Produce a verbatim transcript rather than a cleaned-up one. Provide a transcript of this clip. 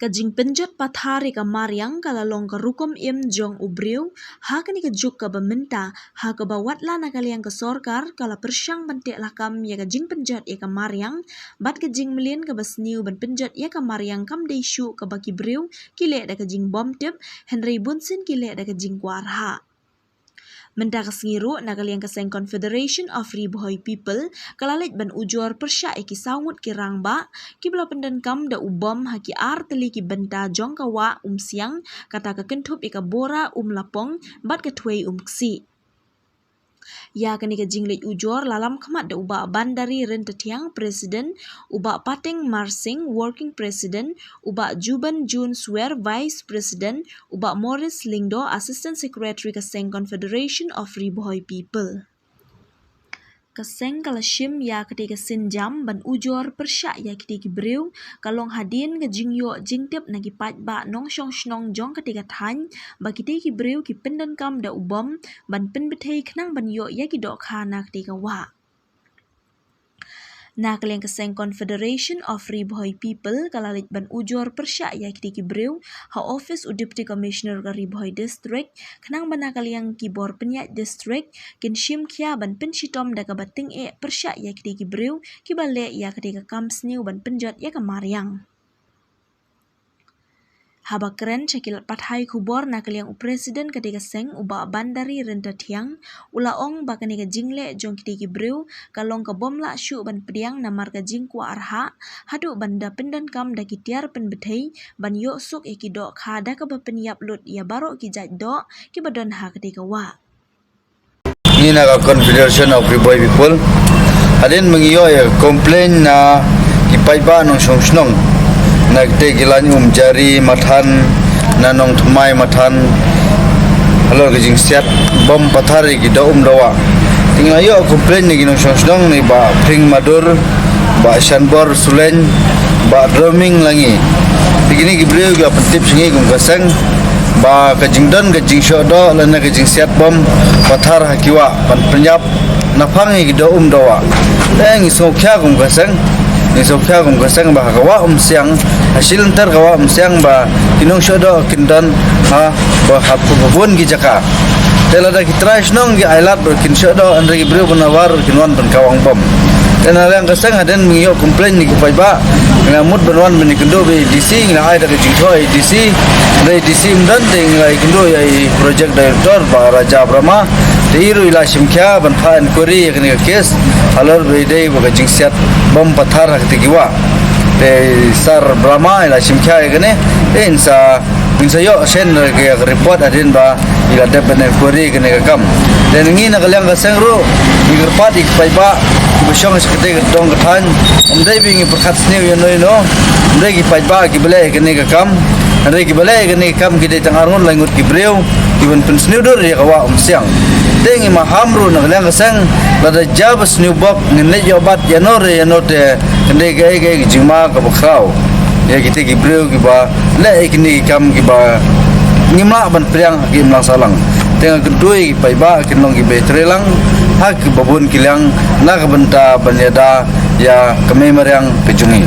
Ka jingpynjot pathar ïa ka mariang ka la long ka rukom im jong u briew ha kane ka juk kaba mynta, ha kaba watla na ka liang ka sorkar ka la pyrshang ban teh lakam ïa ka jingpynjot ïa ka mariang, bad ka jingmlien kaba sniew ban pynjot ïa ka mariang kam dei shuh kaba ki briew ki leh da ka jingbymtip, hynrei bunsien ki leh da ka jingkwah. Mynta ka sngi ruh na ka liang ka seng Confederation of Ri Bhoi People ka la leit ban ujor pyrshah ïa ki saw ngut ki rangbah kiba la pyndonkam da u bom ha ki ar tylli ki bynta jong ka wah Umsiang, kata ka kynthup ïa ka Bora Umlapong bad ka Thwei Umksih. Ïa kane ka jingleit ujor la lam khmat da u Bah Bandari Ryntathiang, President, u Bah Pateng Marsing, Working President, u Bah Juban Jun Swer, Vice President, u Bah Morris Lyngdoh, Assistant Secretary ka seng Confederation of Ri Bhoi People. Ka seng ka la shim ïa katei ka sienjam ban ujor pyrshah ïa kitei ki briew ka long hadien ka jingïoh jingtip na ki paidbah nongshong shnong jong katei ka thaiñ ba kitei ki briew ki pyndonkam da u bom ban pynbthei khnang ban ïoh ïa ki dohkha na katei ka wah. Na ka liang ka seng Confederation of Ri Bhoi People ka la leit ban ujor pyrshah ïa kitei ki briew ha office u Deputy Commissioner ka Ri Bhoi District, khnang ba na ka liang ki bor pynïaid district kin shim khia ban pynshitom da kaba tyngeh pyrshah ïa kitei ki briew kiba leh ïa katei ka kam sniew ban pynjot ïa ka mariang. Haba kren sha ki lad pathai khubor na ka liang u President katei ka seng u Bah Bandari Ryntathiang, u la ong ba kane ka jingleh jong kitei ki briew ka long ka bym lah shuh ban pdiang namar ka jingkwah arhah haduh ban da pyndonkam da ki tiar pynbthei ban ïoh suk ïa ki dohkha da kaba pynïap lut ïa baroh ki jait doh kiba don ha katei ka wah. Ngi na ka Confederation of Ri Bhoi People, hadien ba ngi ïoh ïa ka complain na ki paidbah nongshong shnong na kitei ki lain Umjari Mathan, na Nongthymmai Mathan, halor ka jingsiat bom pathar ïa ki doh um doh wah. Te ngi la ïoh complain na ki nongshong shnong, na i Bah Phring Madur, Bah Shanbor Sulein, Bah Droming Langi. Te kine ki briew ki la pyntip sha ngi kum ka seng ba ka jingdon ka jingshoh doh lane ka jingsiat bom pathar ha ki wah ban pynïap naphang ïa ki doh um doh wah. Te ngi sngewkhia kum ka seng, ngi sngewkhia kum ka seng ba ha ka wah Umsiang, ha shilynter ka wah Umsiang ba ki nongshoh doh kin don ha ba ha ba bun ki jaka. Te lada ki trai shnong ki ailad ba kin shoh doh, hynrei ki briew ba na bar kin wan ban kawang bom. Te na liang ka seng hadien ba ngi ïoh complain na ki paidbah, ngi la mut ban wan ban ïakynduh bad i D C, ngi la ai da ka jingthoh ïa i D C, hynrei i D C ym don, te ngi la ïakynduh ïa i Project Director Bah Raja Brahma, te i ruh i la shim khia ban phah inquiry ïa kane ka case halor ba i dei ba ka jingsiat bom pathar ha katei ki wah. Te i Sir Brahma i la shim khia ïa kane, te in sa Ngin sa ïoh send ka report hadien ba i la dep ban inquiry kane ka kam. Te ngi na ka liang ka seng ruh ngi kyrpad ïa ki paidbah kiba shong sha katei ka dong ka thaiñ, ym dei ba ngi pyrkhat sniew ïano ïano, ym dei ki paidbah kiba leh kane ka kam. Hynrei kiba leh kane ka kam ki dei tang arngut laingut ki briew kiban pynsniew dur ïa ka wah Umsiang. Te ngi maham ruh na ka liang ka seng, lada jia ba sniew bok ngin leit ïoh bat ïano re ïano te, kan dei kaei kaei ka jingma kaba khraw ïa kitei ki briew kiba leh ïa kine ki kam kiba ngim lah ban pdiang ha ki imlang sahlang. Te nga kyntu ïa ki paidbah kin long kiba trei lang ha kiba bun ki liang na ka bynta ban ïada ïa ka mei mariang ka jong ngi.